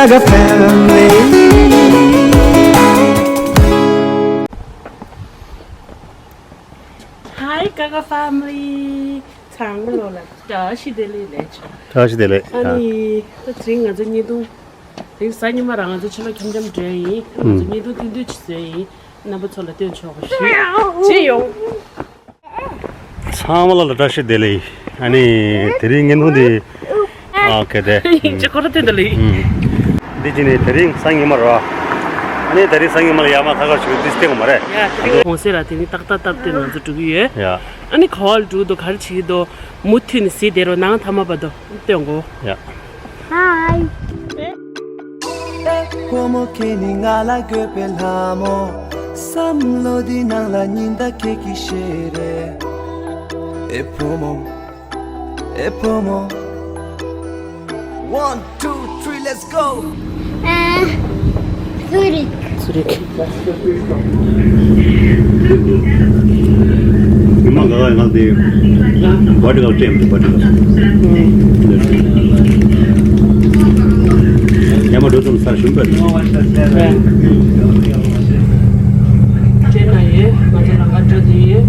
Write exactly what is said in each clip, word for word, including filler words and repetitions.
Gaga family. Hi Gaga family. ཚང་མ་ལོ་ལ་བཀྲ་ཤིས་བདེ་ལེགས་ལས་ཆོག་བཀྲ་ཤིས་བདེ་ལེགས། ཨ་ནི་ད་ཅིང་ང་ཚོ་བརྙན་ཐུང་དེ་གཟའ་ཉི་མ་རང་ང་ཚོ་ཕྱི་ལོགས་འཆམ་འཆམ་འགྲོ་ཡིན། ང་ཚོ་ཨུམ། བརྙན་ཐུང་ཐུང་ཐུང་ཅིག་བཟོས་ཡིན། རྣམ་པ་ཚོ་ལ་སྟོན་ཆོག་པ་ཞིག་བྱེད་ཡོང་། ཚང་མ་ལ་བཀྲ་ཤིས་བདེ་ལེགས། ཨ་ནི་དེ་རིང་བརྙན་ཐུང་འདི་ཨ་ག་དེ་ཅི་ཁོ་ར་ཐོན་ད་ལེ། ཨུམ། འདི་ཅི་ནི་དེ་རིང་སང་ཉི་མ་ར། ཨ་ནི་དེ་རིང་སང་ཉི་མ་ལ་ཡར་མར་ཐག་ཁར་ཞུགས་འདི་སྟེང་མ་རེད། ཡ་དེ་རིང་གོང་སེ་ར་དེ་ནི་ཏག་ཏག་སྟབས་བདེ་ང་ཚོ་འགྲོ་གི་ཡོད། ཡ། ཨ་ནི་ག་བ་ལ་འགྲོ་གི་འདུག་ག་རེ་བྱེད་ཀྱི་འདུག་མུ་མཐུད་ནས་གཟིགས་བསྡད་རོགས་གནང་། མཐའ་མ་བར་དུ་སྟོན་གོ། ཡ། Hi. བུ་མོ་ཁྱེད་ནི་ང་ལ་དགོས་པའི་ལྷ་མོ། བསམ་བློ་འདི་ནང་ལ་ཉི་ཟླ་ཁྱེད་ཀྱི་ཞལ་རས། ཨེ་བུ་མོ། ཨེ་བུ་མོ། One, two, three, let's go. ཨ། ཚུ་རིག་ཚུ་རིག་མི་མང་ག་ག་ཡང་དེ་བར་ཊི་ཀལ་ཊེམ་བར་ཊི་ཀལ། ཡ་མ་འགྲོ་ཙམ་སར་ཞུམ་པ། དེ་ན་ཡེ་ང་ཚོ་རང་ག་འགྲོ་དེ་ཡེ།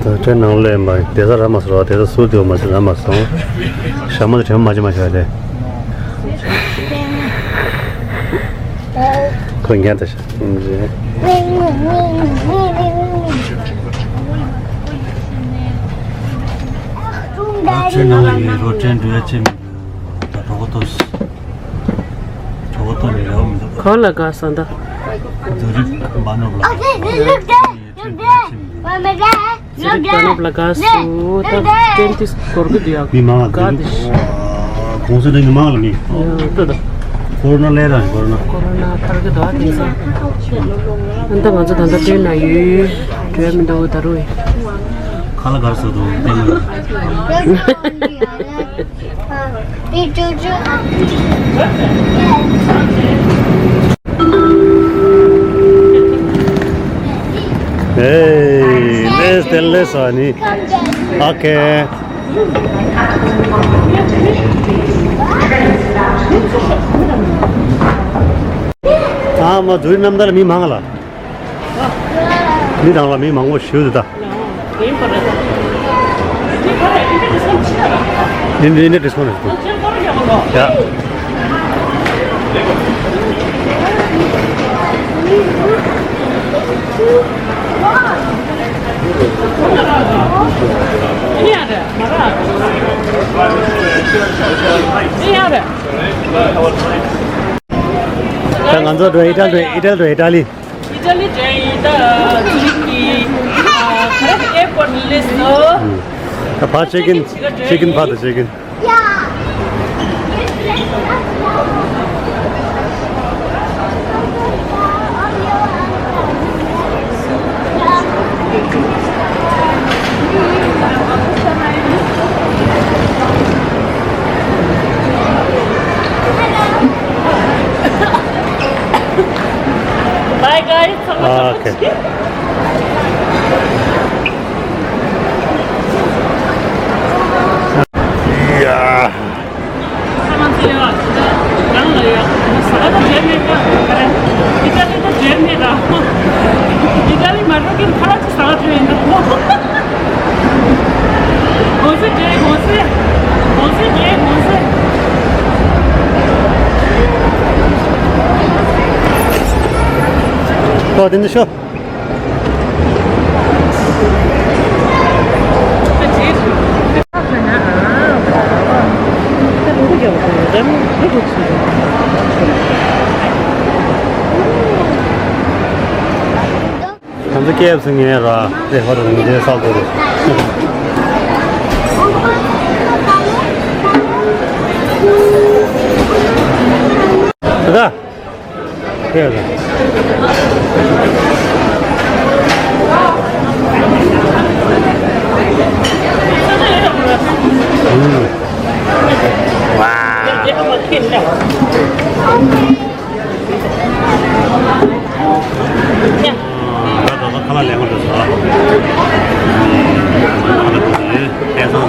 ད་ཁྲེན་ནང་ལས་མ་བསྡད་ས་ར་མ་སོང་། བསྡད་ས་སུ་དེ་མ་ཟེར་ར་མ་སོང་། ཞྭ་མོ་དེ་དྲན་མ་བྱེད་མ་བྱེད་ལས། ཁོ་ངན་ད་ཤ། ཁྲེན་ནང་ལས་ཡིན་རོ། ཁྲེན་འགྲོ་ཡ་ཅི་མི་འདུག་ད་གྲོགས་པོ་ཏོ་ཞིག་གྲོགས་པོ་ཏོ་ནི་རེ་བ་མི་འདུག་ག་ལ་དགའ་ས་འདྲ། རྫུ་རིག་མ་ནོར་ལ། ཟེར་རིགས་དཀའ་ནོབ་ལ་དགའ་སུ་ད་ཏྲེན་ཏིས་སྐོར་གི་དུ་ཡག་མི་མང་ལ་དགའ་དེ་ཤི། གོང་ས་དེ་མི་མང་ལ་མི། ཡང་ལྟོས་དང་། ཁོ་རོ་ན་ལས་རང་ཁོ་རོ་ན། ཁོ་རོ་ན་ཐར་གི་དོ་དེང་སང་། ཨ་ད་ང་ཚོ་ད་ལྟ་ཏྲེན་ན་ཡོད། བྲོས་མི་འདུག་ད་རུ། ཁ་ལ་གར་སོ་དུ་ཏེ་མི། Hey, let's tell this one. Okay. ཨ་མ་དུས་རྣམ་ཐར་མི་མང་ལ། མི་དང་ལ་མི་མང་པོ་ཞིག་འདུག་ད། ཡིན་ཡིན་ནས་ཌིས་ཀའུན་ཊི་ཡ། ད་ང་ཚོ་འགྲོ་ཨི་ཊ་ལི་འགྲོ་ཨི་ཊ་ལི་འགྲོ་ཨི་ཊ་ལི། ཨི་ཊ་ལི་འགྲོ་ཡིན་ད། ཚུར་གི་ཨ་ཁ་ར་ཨེར་པོར་ཊི་སླེབས་སོང་། ད་ཕར་ཅེག་ཨིན་ཅེག་ཨིན་ཕར་དུ་ཅེག་ཨིན། Bye guys. ཨ་ཨོ་ཁེ། ཡ། ཨོ་དེ་འདྲ་ཤོག་ང་ཚོ་ཀེབ་སི་ངའི་ར་རེ་ཧོ་ར་ངི་རེ་སག་གོ་རེ། ད་ད། ཁྱེད་ལ། ཨུམ། ཝའོ། ད་ད་ད་ཁ་ལག་ལེན་ག་འགྲོ་ས།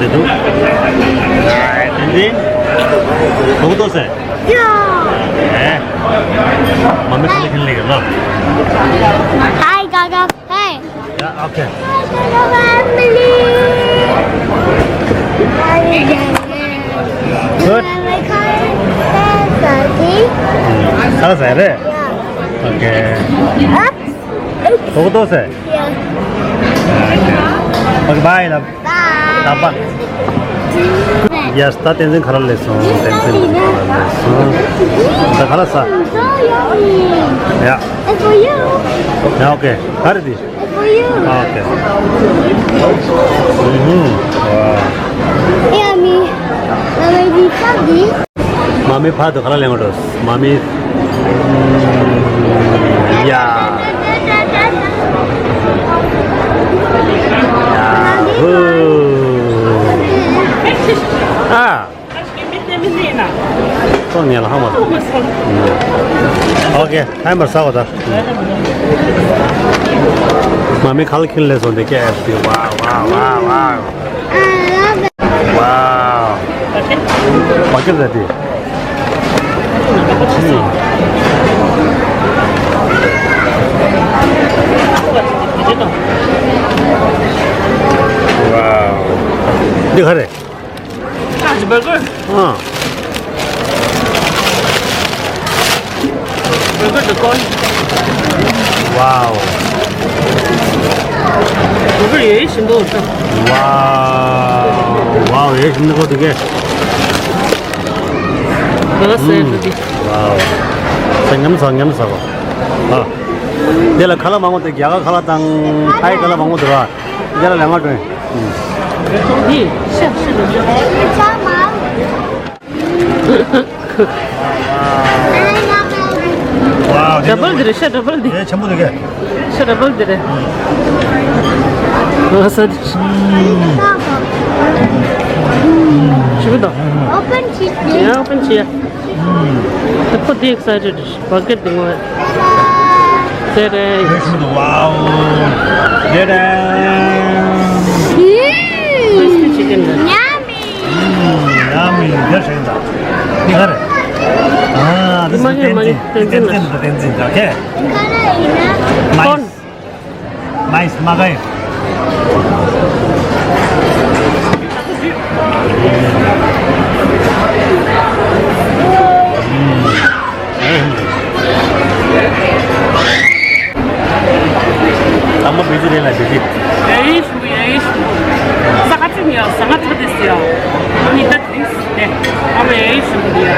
འདུག་དེ་འདི་ལོག་ཏོ་ཟེར། ཡ། ཨེ། མ་མི་ཁ་ལེ་ཁན་ལེ་ག་ལ། Hi, Gaga. Hey. Yeah, okay. Hi, Gaga family. Good. ཁ་ལག་ཟ་རེད། Yeah. Okay. Oops. ལོག་ཏོ་ཟེར། Yeah. Okay, bye, love. Bye. Bye. Yes, ད་བསྟན་འཛིན་ཁ་ལག་ལེགས་སོང་། བསྟན་འཛིན་ཁ་ལག་ལེགས་སོང་། ད་ཁ་ལག་ཟ། So yummy. Yeah. It's for you. Yeah, okay. ག་རེ་འདི། It's for you. Okay. ཨུ་ཧུ། Wow. Yummy. Mommy, ཕ་དུ་ཁ་ལག་ལེན་འགྲོ། མ་མི། ཡ། ཡ་ཧུ། ཨ། སོང་ཉལ་ལ་ཧ་མ། ཨོ་ཀེ། ཧ་མར་ཟ་བ་ད། མ་མི་ཁ་ལག་ཁྱིན་ལས་སོང་དེ་ཀེ་ཨེཕ་སི། ཝའོ་ཝའོ་ཝའོ་ཝའོ། Wow. What is that? Wow. འདི་ག་རེ། ཨ། འདི་བར་གར། ཨ། བར་གར་འདི་ཀོན། Wow. བར་གར་ཡེ་ཞིམ་པོ་འདུག Wow. Wow, ཡེ་ཞིམ་པོ་འདུག་གས། ག་ལ་ཟེར་འདུག་འདི། Wow. ཟ་ཉམས་ཟ་ཉམས་ཟ་གོ། ཨ། འདི་ལ་ཁ་ལག་མང་པོ་འདུག་རྒྱ་གར་ཁ་ལག་དང་ཐའི་ཁ་ལག་མང་པོ་འདུག་ར། འདི་ལ་ལས་མ་དྲོན། འདི་ཤ་ཤ་འདུག Wow, ཌབ་བལ་འདི་རེད། ཤ་ཌབ་བལ་འདི། ཨེ་ཆེན་པོ་འདུག་གས། ཤ་ཌབ་བལ་འདི་རེད། ཨ་ས་འདི། ཞིམ་པོ་འདུག Open བྱེད། ཡ་ཨོ་པན་བྱེད་ཡ། ཁོ་འདི་ཨེག་སའི་ཊེཌ་རེད། བར་གར་འདི་ངོ་། ཟེར་རེད། ཨེ་ཆེན་པོ་འདུག Wow. ཌེ་ཌེ། Crispy chicken རེད། Yummy. ཨུམ། ཡ་མི་འདི་ཞིག་འདུག་འདི་ག་རེ། ཨ། འདི་མ་ངེས་མ་ངེས། བསྟན་འཛིན་ལ། བསྟན་འཛིན་ལ། བསྟན་འཛིན་ལ། ཨོ་ཁེ། ཀོན། མ་ཡིས་མ་ག་ཡིས། ཨ་མ་བི་ཇི་རེད་ལ་བི་ཇི། ཡ་ཡིས། ས་ཁ་ཅིག་ཡང་ཟ་ང་ཁྲོ་དེ་ཟེར་ཡང་། ཨ་ནི་ད་དེ་རིང་ཟེར་ཏེ། ཨ་མ་ཡ་ཡིས་ཞུ་གི་ཡ།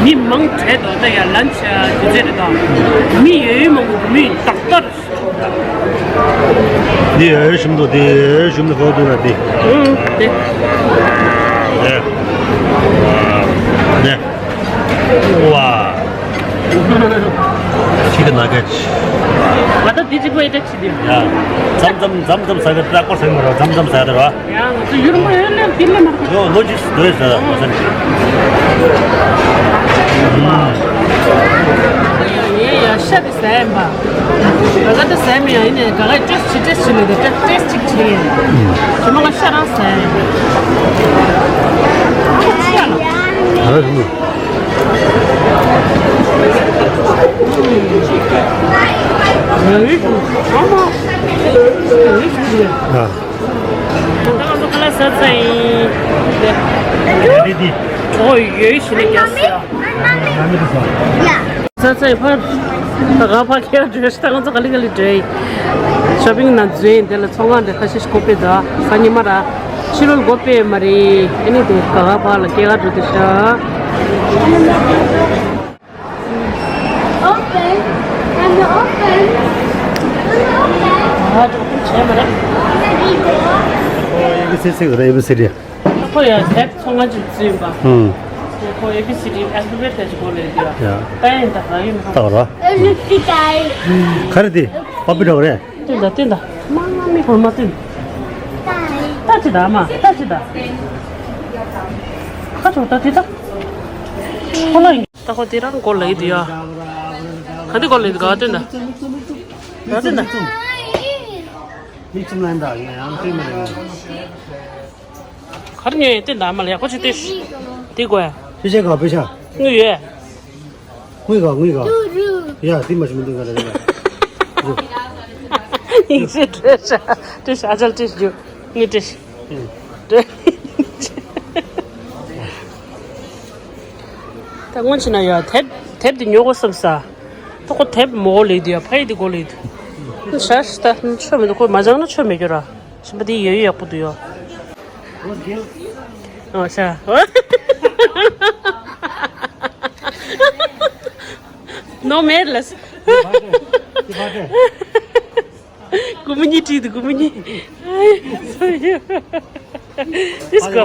མི་མང་དྲགས་འདུག་ད་ཡ་ལན་ཆ་དེ་ཚེ་རེད་ད། མི་ཡ་ཡིས་མང་པོ་འདུག་མི་ཏག་ཏག་རེད། འདི་ཡ་ཡིས་ཞུ་འདུག་འདི་ཡ་ཡིས་ཞུ་འདུག་ཧོ་འདུག་ལ་འདི། ཨུམ། དེ། དེ། དེ། ཝ། ཁྱི་གི་ན་ག་ཆི། ང་ད་འདི་གཅིག་པོ་ཨེ་ཏྲེག་བྱེད་དུས། ཡ། མཚམས་མཚམས་མཚམས་མཚམས་ཟ་གི་ཏྲག་པོ་ཟ་གི་མ་རེད། མཚམས་མཚམས་ཟ་གི་རེད་བ། ཡ་ང་ཚོ་ཡུལ་མ་ཡོད་ལ་འདི་ལ་མ། ཡོ་ལོ་ཇིས་དོས་ཟ་མ་ཟ་ནི། ཡ་ཡ་ཤ་དེ་ཟ་ཡིན་པ། ག་ག་དེ་ཟ་མི་ཡ་ཡིན་ནས་ག་ག་ཏྲེས་ཅི་ཏྲེས་ཅི་ལས་དེ་ཏྲེས་ཅིག་བྱེད་ཡིན། ཁྱོད་མ་ག་ཤ་རང་ཟ་ཡིན། ཤ་ལ། ཨ་རེ་ཧུ། ཨ། ད་ང་ཚོ་ཁ་ལག་ཟ་ཚར་ཡིན། འདི་འདི། ཨོ་ཡོད་ཤི་ནས་རྒྱག་ས། ཟ་ཚར་ཡིན་ཕར། ད་ག་ཕར་ཁྱེར་འགྲོ་ཤི། ད་ང་ཚོ་ག་ལེ་ག་ལེ་འགྲོ་ཡིན། ཤོ་པིང་ནང་འཛུལ་ཡིན། དེ་ལ་ཚོང་ཁང་དེ་ཁ་ཤས་ཤིག་གོ་པས་ད། སང་ཉིན་མ་ར། ཕྱི་ལོགས་གོ་པས་མ་རེད། ཨ་ནི་དེ་ག་ག་ཕར་ལ་སྐྱེལ་ག་འགྲོ་དེ་ཤ། Open. I'm open. I'm open. ཨེ་བི་སི་སི་རེད། ཨེ་བི་སི་སི་རེད། ཁོ་ཡང་ཧེད་ཚོང་ཁང་ཅིག་བཙུགས་ཡིན་པ། ཧུམ། ཁོ་ཨེ་བི་སི་ཌི་ཨལ་ཕ་བེཊ་དེ་ཅིག་གོ་ལེ་དེ་ཡ། ད་ཡིན་ད་ར་ཡིན། ད་ར། ག་རེ་དེ། པ་པི་ཌོག་རེད། སྟོན་ད་སྟོན་ད། མ་མ་མི་ཧོར་མ་སྟོན། ད་ཅི་ད་མ་ད་ཅི་ད། ཁ་ཆོ་ད་དེ་ད། ཁོ་ལ་ཡིན། ད་ཁོ་དེ་རང་གོ་ལེ་དེ་ཡ། ག་འདི་གོ་ལེ་ག་སྟོན་ད། ག་སྟོན་ད། མིག་བཙུམ་ལ་ཡིན་ད་ཡིན་ཡང་སྟོན་མ་རེད། གར་ཉོས་ཡིན་སྟོན་ད་མ་ལ་ཡག་པོ་ཅིག་སྟོན། དེ་གོ་ཡ། ཕི་ཤ་ག་ཕི་ཤ། དངུལ་ཡོད། དངུལ་ག་དངུལ་ག་ཡ་དེ་མ་ཤི་མི་འདུག་ག་ལ་རེད། ཡིན་ཤེས་སྤྲོད་ཤ་སྤྲོད་ཤ་ཨ་ཅལ་སྤྲོད་ཤ་རྒྱུ་དངུལ་སྤྲོད་ཤ། ད་སྔོན་ཕྱིན་ན་ཡ་དེབ་དེབ་དེ་ཉོ་དགོས་བསམ་ས། ད་ཁོ་དེབ་མོ་ལེ་དུ་ཡ་ཕ་ཡི་དེ་གོ་ལེ་དུ། ཤ་ཤ་ད་ཆོ་མི་འདུག་ཁོ་མ་སྦྱངས་ན་ཆོ་མེད་རྒྱུ་ར། ཞིམ་པ་དེ་ཡོད་ཡོད་ཡག་པོ་འདུག་ཡོ། ཨོ་ཤ། ནོ་མེད་ལས། སྒོར་མོ་གཉིས་བྲིས་འདུག་སྒོར་མོ་གཉིས། ཨིས་ཀོ།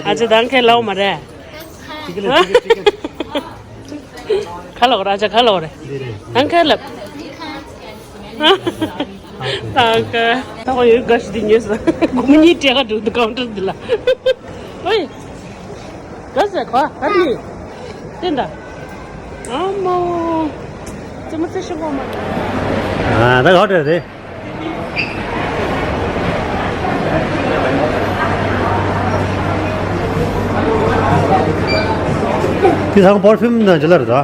ཨ་ཅག་དང་ཁའི་ལའོ་མ་རེད། ག་ལོག་ར་ཨ་ཅག་ག་ལོག་རེད། དང་ཁའི་ལབ། དང་ཁའི། ད་ཁོ་ཡོད་ག་ཞིག་དེ་ཉོས་སོང་། སྒོར་མོ་གཉིས་སྤྲད་ག་འགྲོ་འདུག་ཀའུན་ཊར་འདི་ལ། ཨོའི། ག་ཟེ་ག་ག་ནི། བསྟན་ད། ཨ་མོ། ཙི་མོ་ཙི་ཤི་གོ་མ། ཨ་ད་ག་འདྲ་རེད། དེ་ཚང་པར་ཕིའུམ་ནང་ཇི་ལ་རེད་ད།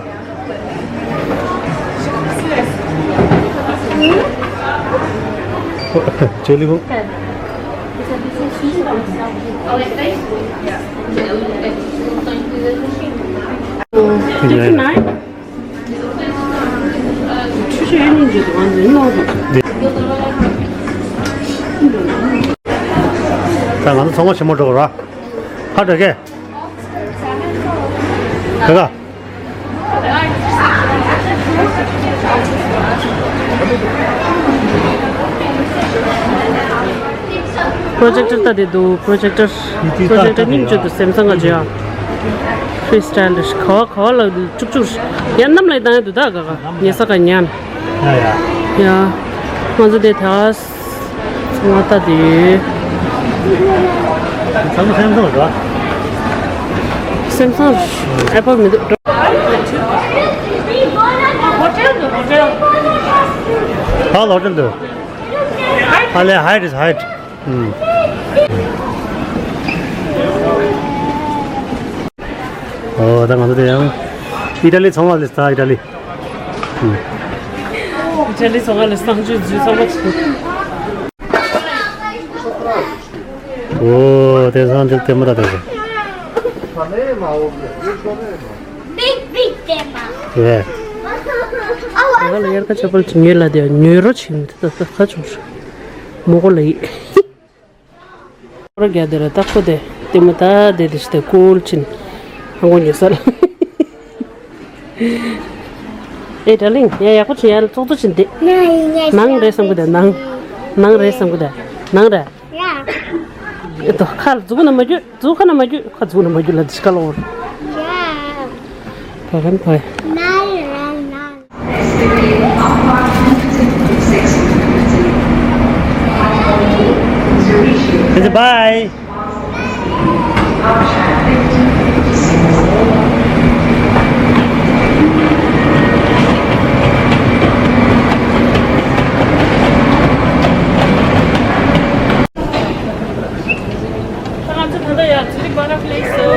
ཇེ་ལི་མོ། ད་ང་ཚོ་ཚང་མ་ཆེན་མོ་འགྲོ་ར། ཧ་འདྲ་གས། དེ་ག་པྲོ་ཇེག་ཊར་ལྟ་དེ་འདུག་པྲོ་ཇེག་ཊར། པྲོ་ཇེག་ཊར་སྙིང་རྗེ་འདུག་སེམ་སང་ང་ཅི་ཡ། ཕི་རི་སི་ཊལ་རེད། ག་བ་ག་བ་ལ་བཅུག་བཅུག་ཡ་གནམ་ལ་བཏང་ཡ་འདུག་ད་ག་ག་ཉལ་ས་ག་ཉལ། ཡ་ཡ། ཡ། ང་ཚོ་དེ་ད། ང་ལྟ་དེ། ཚང་མ་སེམ་སང་རེད། སེམ་སང་། ཨེ་པལ་མི་འདུག་ཧ་ལོ་ཏྲེན་དུ། ཧ་ལེ་ཧའེ་ཊི་ཧའེ་ཊི། ཨུམ། ཨོ་ད་ང་ཚོ་དེ་ཡང་ཨི་ཊ་ལི་ཚོང་བ་ལས་ད་ཨི་ཊ་ལི། ཨུམ། ཨི་ཊ་ལི་ཚོང་བ་ལས་བསང་མཆོད་རྫུས་ཚང་མ་ཆུ། ཨོ་དེ་བསང་མཆོད་དེ་མོ་ད་དེ་ཟེར། Big, big tema. ཡེ། ང་ལ་དབྱར་ཁ་ཆ་པལ་ཅིག་ཉོས་ལ་དེ་ཉོས་རོ་ཆིན་དེ་ད་ད་ཁ་ཆུང་ཤོ། མོ་གོ་ལ་ཡི། ཁོ་ར་རྒྱ་དེ་ར་ད་ཁོ་དེ་དེ་མོ་ད་དེ་དེ་ཤི་དེ་ཀོལ་ཆིན། ཧང་གོ་ཉོས་ས་ལ། ཨེ་ཌར་ལིང་ཡ་ཡག་པོ་ཆིན་ཡ་ཙོག་ཙོ་ཆིན་དེ། ནང་རེད་བསམ་གི་དེ་ནང་། ནང་རེད་བསམ་གི་དེ། ནང་རེད། ཡ། ཨེ་ཏོ་ཁ་ལ་འཛུགས་ན་མ་རྒྱུ། འཛུགས་ཁ་ན་མ་རྒྱུ། ཁ་འཛུགས་ན་མ་རྒྱུ་ལ་དིཤ་ཁ་ལོར། ཡ། ཕ་གན་ཕ། ནང་རེད་ནང་། Bye. ང་ཚོ་ད་ལྟ་ཡར་ཛུ་རིག་བྷ་ཊར་ཕི་ལའི་སོ།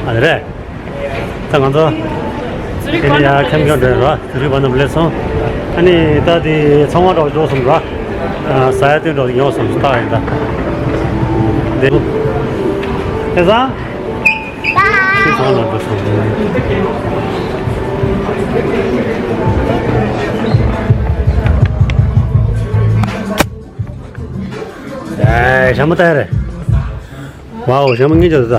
ཨ་ནི་རེད། ད་ང་ཚོ་ཛུ་རིག་དེ་ནས་ཡར་ཁྱམས་ཁྱོན་འགྲོ་ཡོད་ར། ཛུ་རིག་བྷ་ཊར་ཕི་ལའི་སོང་། ཨ་ནི་ད་དེ་ཚོང་བ་འགྲོ་འགྲོ་སོང་ར། ཟ་ཡ་སྟོན་འགྲོ་ཉོ་སོང་ད་ཡིན་ད། དེ་དེ་སང་། ཨེ། ཞྭ་མོ་ལྟ་ཡ་རེད། ཝའོ། ཞྭ་མོ་ངེས་ཅག་ད།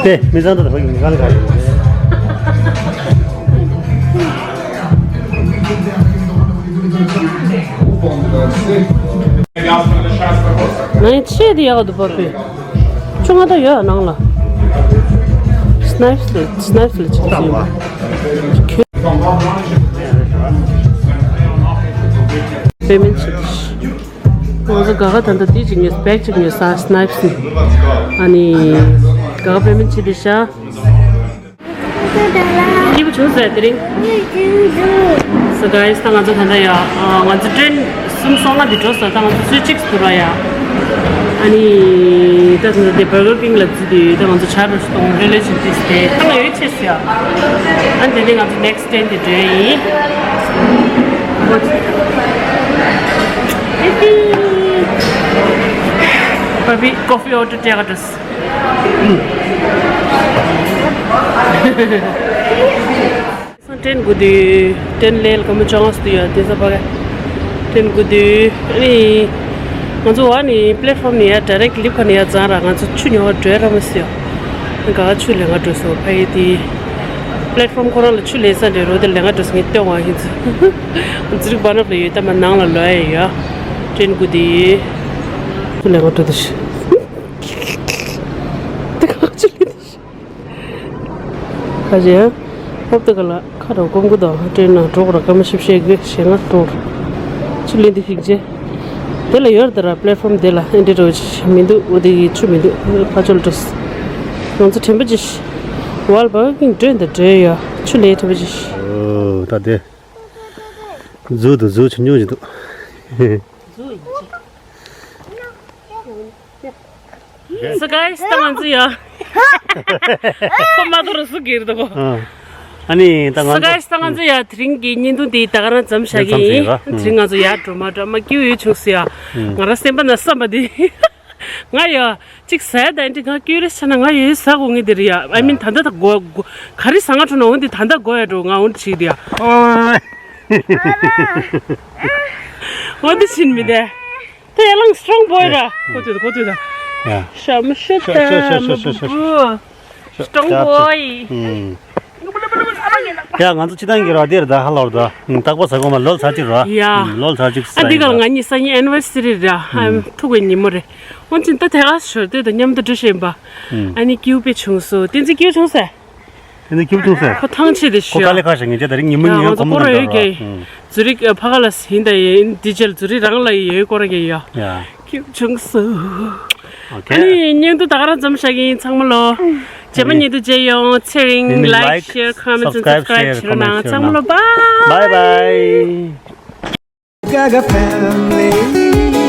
དེ་མི་ཚང་ད་ད་ཕ་གི་མི་ག་ལ་ག་རེད། ང་ཡི་ཆེད་དུ་ཡག་ག་འདུག་པ་པོས། ཆུང་ང་ད་ཡོད་ནང་ལ། སི་ནའིབ་སི་ལ་སི་ནའིབ་སི་ལ་ཆེད་དུ་ཡོད། པེ་མེན་ཊི་བྱེད་དུ། ང་ ང་ཚོ་ག་ག་ད་ལྟ་དེ་གཅིག་ཉོས་སི་པེག་གཅིག་ཉོས་ས་སི་ནའི་པི་སི་ནི། ཨ་ནི་ག་ག་པེ་མེན་ཊི་བྱེད་དེ་ཤ། སྐྱིད་པོ་བྱུང་ཟེར་དེ་རིང་། སོ་གྷའི་སི་ད་ང་ཚོ་ད་ལྟ་ཡ་ང་ཚོ་ཊེན་གསུམ་སོང་ན་འདི་འགྲོ་ས་ད་ང་ཚོ་ཚོད་གཅིག་ཟུར་བ་ཡ། ཨ་ནི་ད་ད་ལྟ་དེ་བར་གར་ཀིང་ལ་འཛུལ་དུས་ད་ང་ཚོ་ཆ་རུ་སྟོང་རེ་ལེ་ཆེན་ཏིས་དེ་ད་ང་ཡོད་ཆེ་ཟེར་ཡ། ཨ་ནི་དེ་ནས་ང་ཚོ་ནེག་སི་ཊེན་དེ་འགྲོ་ཡིན། Baby, coffee order take us. ཊེན་དགུ་དུས་ཊེན་ལེལ་ག་མོ་ཅོང་ཨོས་དུ་ཡོད་དེ་ས་པ་ག་ཊེན་དགུ་དུས་ཨ་ནི་ང་ཚོ་བ་ནི་པི་ལེ་ཊི་ཕོམ་ནི་ཡ་ཌའི་རེག་ལིབ་ཁ་ནི་ཡ་ཛང་ར་ང་ཚོ་ཆུ་ཉོ་བ་འགྲོ་ར་མ་སི་ཡོ། ག་ཆུ་ལེན་ག་འགྲོ་སོ་ཕ་ཡི་དེ། པི་ལེ་ཊི་ཕོམ་ཁོ་རང་ལ་ཆུ་ལེན་ས་འདྲ་རོ་དེ་ལེན་ག་འགྲོ་སོ་ངས་སྟོན་བ་ཡིན་ཚུ། ཛི་རིག་བ་ནབ་ལ་ཡོད་ད་མ་ནང་ལ་ལོ་ཡ་ཡོད། ཊེན་དགུ་དུས་ཆུ་ལེན་ག་འགྲོ་དུ་ཤི། དེ་ག་ཆུ་ལེན་དུ་ཤི། ཁ་ཅེ། ཧོབ་ཏེ་ག་ལ་ཁ་རོ་ཀོང་ཀུ་དང་ཊེན་ན་གྲོགས་ར་ཀ་མ་ཤིབ་ཤེས་གི་ཞེ་ང་གྲོགས། ཆུ་ལེན་དུ་ཤིག་ཅེ། དེ་ལ་ཡོར་དེ་ར་པི་ལེ་ཊི་ཕོམ་དེ་ལ་ཨེ་འདྲེ་རོ་ཆི་མི་འདུག་འོ་དེ་གི་ཆུ་མི་འདུག་ཕ་ཆོལ་འགྲོ་སི། ང་ཚོ་དྲན་པ་ཅི་ཤི། ཝལ་བར་གིང་ཊེན་དུ་འགྲོ་ཡ་ཆུ་ལེན་དྲན་པ་ཅི་ཤི། ཨོ་ད་དེ། ཛུ་དུ་ཛུ་ཆུ་ཉུང་ཅི་འདུག་སོ་གྷའི་སི་ད་ང་ཚོ་ཡ། ཁོ་མ་ཐོར་སུ་གིར་དོ། ཨ་ནི་ད་ང་ཚོ་སོ་གྷའི་སི་ད་ང་ཚོ་ཡ་དེ་རིང་གི་བརྙན་ཐུང་དེ་ད་ག་རང་མཚམས་བཞག་གི་ཡིན། དེ་རིང་ང་ཚོ་ཡ་འགྲོ་མ་འགྲོ་མ་སྐྱིད་ཡོད་བྱུང་སི་ཡ། ང་རང་སེམས་པ་ན་བསམ་པ་དེ། ང་ཡ་གཅིག་ཟས་ད་འདི་ང་སྐྱིད་རེ་ཆ་ན་ང་ཡོད་ཟ་གོ་ངེས་དེ་རེད་ཡ། ཨ་མིན་ད་ལྟ་ད་གོ་ག་རེ་ཟ་ང་འགྲོ་ན་འོན་དེ་ད་ལྟ་གོ་ཡ་འགྲོ་ང་འོན་དེ་བྱེད་དེ་ཡ། འོན་དེ་ཕྱིན་མི་དེ། དེ་ཡ་ལང་སི་ཊོང་བོའི་ར། ཁོ་ཚོས་ཁོ་ཚོས་ད། ཤ་མི་ཤ་ད་མ་བུ་བུ། སི་ཊོང་བོའི། ཡ་ང་ཚོ་སྤྱི་བཏང་གི་ར་དེར་ད་ཧ་ལོར་ད། རྟག་པ་ཟ་གོ་མ་ལོལ་ཚར་གཅིག་ར། ཡ། ལོལ་ཚར་གཅིག་ཨ་འདི་ག་ང་གཉིས་སང་ཉིན་ཨེ་ནི་ཝར་སི་རི་ར། ཐུག་པའི་ཉིན་མོ་རེད། འོན་ཀྱང་ད་དེ་ག་ཞོར་དེ་དང་མཉམ་དུ་འགྲོ་བཞིན་པ། ཨ་ནི་སྐྱིད་པོ་བྱུང་སོང་། བསྟན་འཛིན་སྐྱིད་པོ་བྱུང་ཟེར། དེ་ནི་ཁྱུག་ཁྱུག་ཟེར། ཁོ་ཐང་ཆད་དེ་ཁོ་ཤོད། དཀའ་ལས་ཁག་ཞིག་ངེས་ཅག་དེ་རིང་ཉིན་མོ་ཡང་ཉིན་ང་ཚོ་ཁོ་ཁོ་རང་ཡོད་ཀྱི། ཛུ་རིག་ཕ་ག་ལ་ཟིན་ད་ཡིན་འདི་ཅལ་ཛུ་རིག་རང་ལ་ཡོད་ཁོ་རང་གི་ཡོད། ཡ། ཁྱུག་ཆུང་སུ། ཨོ་ཁེ། ཨ་ནི་བརྙན་ཐུང་ད་ག་རང་འཛོམས་བཞག་གི་ཡིན་ཚང་མ་ལོ། རྗེས་མ་བརྙན་ཐུང་མཇལ་ཡོང་། ཚེ་རིང་། ལའིག་ཤེར་ཁོ་མེན་སབ་སི་ཀ་རའིབ་བྱེད་རོགས་གནང་ཚང་མ་ལོ། བཱའི། Bye bye. Gaga family.